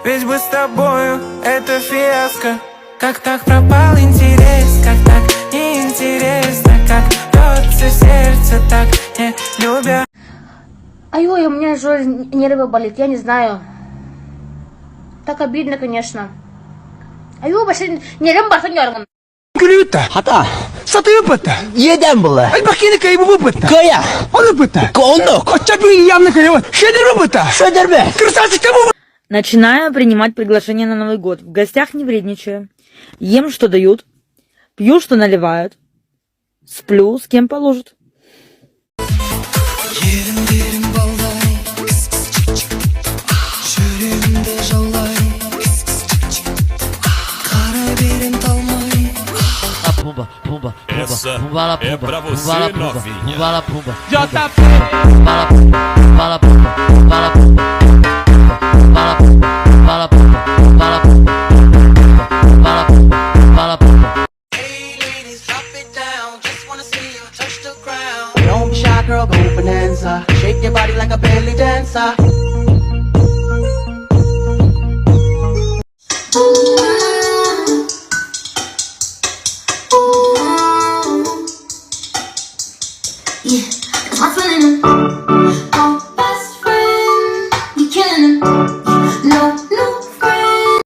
Ведь бы с тобою это фиаско. Как так пропал интерес, как так неинтересно, как бьется сердце так не любя. Ай-ой, у меня же нервы болит, я не знаю. Так обидно, конечно. Ай-ой, вообще нервым барсан яргын. Күлүбүт Хата. Сатыыбыт Иэдээн була. Элбэх киһини кыайбыппыт Кыайа. Оннукпут Оннук. Оччо бүгүн явно кыайабыт Шедербыт Шедербе. Красавчик бу Начинаю принимать приглашения на Новый год. В гостях не вредничаю. Ем, что дают. Пью, что наливают. Сплю, с кем положат. Pumba, pumba, pumba, Essa pumba la é pumba, pra pumba você, la pumba, novinha. pumba la pumba, JP, pumba la pumba, pumba la pumba, pumba la pumba, pumba la pumba, pumba la pumba, pumba la pumba, pumba la pumba, pumba la pumba. Don't be shy, girl, go bonanza. Shake your body like a belly dancer. Yeah, 'cause my feeling him. Oh, best friend, you killing him. No, no friend.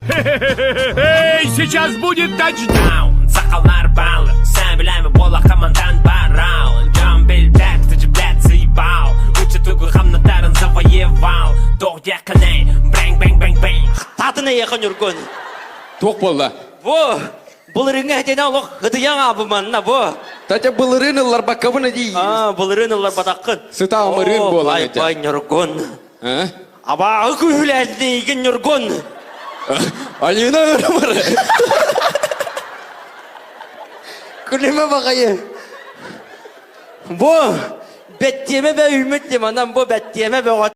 Эй, сейчас будет тачдаун Сақалар балық, сән біләмі бола командан барау Жан билбәт, тәжібләт заебал Уча тугу хамнатарын завоевал Тоқ якынай, бэнг бэнг бэнг бэнг Татына яхан үргөн. Туох буолла? Бу былырыҥҥа этинэ олох ытыйаҥ аабыманна бу. Татя былырыын ылларбаккабын дии. Аа, былырыын ылларбатаххын. Сыта амырыын буолан Бай этэ. бай Ньургун. А? Абааҕы күһүлээдигин Ньургун. Алина ырымыр. Күлүмэ баҕайы. Бу бэттиэмэ бэ үүммүт манан бу бэттиэмэ бөҕө.